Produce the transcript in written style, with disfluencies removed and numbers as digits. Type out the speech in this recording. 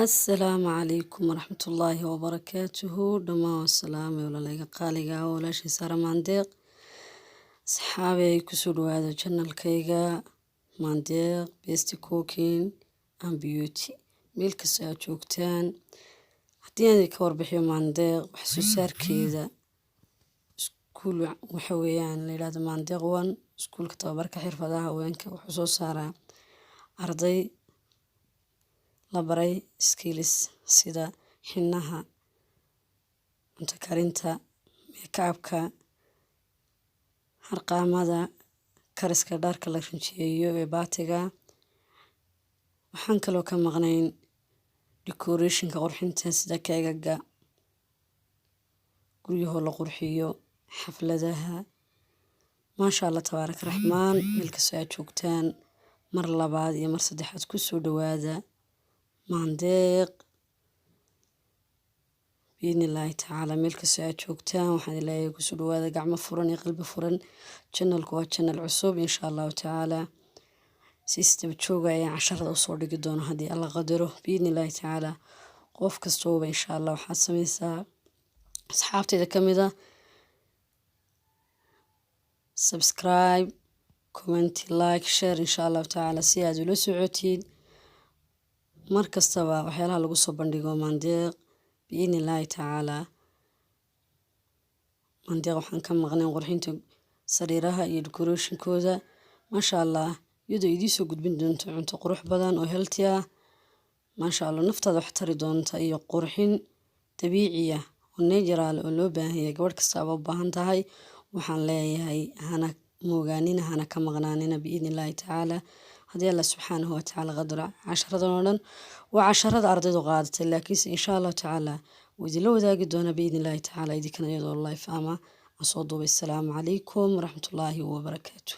Assalaamu calaykum waraxmatullaahi wabarakaatuhu. Dhammaan waa salaamay walaalayga qaaliga ah, walaashay Saara Maandeeq. Asxaabey, kusoo dhawaada channelkayga Maandeeq Best Cooking and Beauty. Meel kasta aad joogtaan, haddii aan ka warbixiyo Maandeeq wax soo saarkeeda, iskuul waxa weeyaan la yidhahdo Maandeeq One, iskuulka tababarka xirfadaha haweenka. Wuxuu soo saaraa arday la baray skills sida xinaha, cunto karinta, makeupka, harqaamada, kariska dharka la rinjiyeeyo ee baatiga. Waxaan kaloo ka maqnayn decorationka, qurxinta, sida keegaga, guryahoo la qurxiyo, xafladaha. Maasha Allah, tabaaraka raxmaan. Meel kastoo aad joogtaan, mar labaad iyo mar saddexaad kusoo dhawaada Maandeeq biidni illaahi tacaala. Meel kastoo aad joogtaan, waxaan leeyahay kusoo dhawaada gacmo furan iyo qalbi furan. Channelku waa channel cusub. Insha Allahu tacaala si isdaba jooga ayaan casharada usoo dhigi doono haddii Alla qadaro, biidni illaahi tacaala. Qof kastooba, insha Allah, waxaad sameysaa, asxaabteyda ka mid ah, subscribe, comment, like, share, insha Allahu tacaala, si aad ula socotiin mar kastaba waxyaalaha lagu soo bandhigo Maandeeq, biidni illaahi tacaala. Maandeeq waxaan ka maqnayn qurxinta sariiraha iyo decorationkooda, maasha Allah, iyadoo idiin soo gudbin doonto cunto qurux badan oo healthy ah, maasha Allah, naftaada wax tari doonta, iyo qurxin dabiici ah oo natural oo loo baahan yahay, gabadh kastaaba u baahan tahay. Waxaan leeyahay hana moogaanina, hana ka maqnaanina, biidni illaahi tacaala, haddii Alla subxaanahu watacaala qadaro. Casharadan oo dhan waa casharada ardaydu qaadatay, laakiinse insha Allahu tacaala wuu idinla wadaagi doonaa, biidni illahi tacaala, idinkana iyadoo live ama aan soo duubay. Asalaamu calaykum waraxmatullaahi wabarakaatu.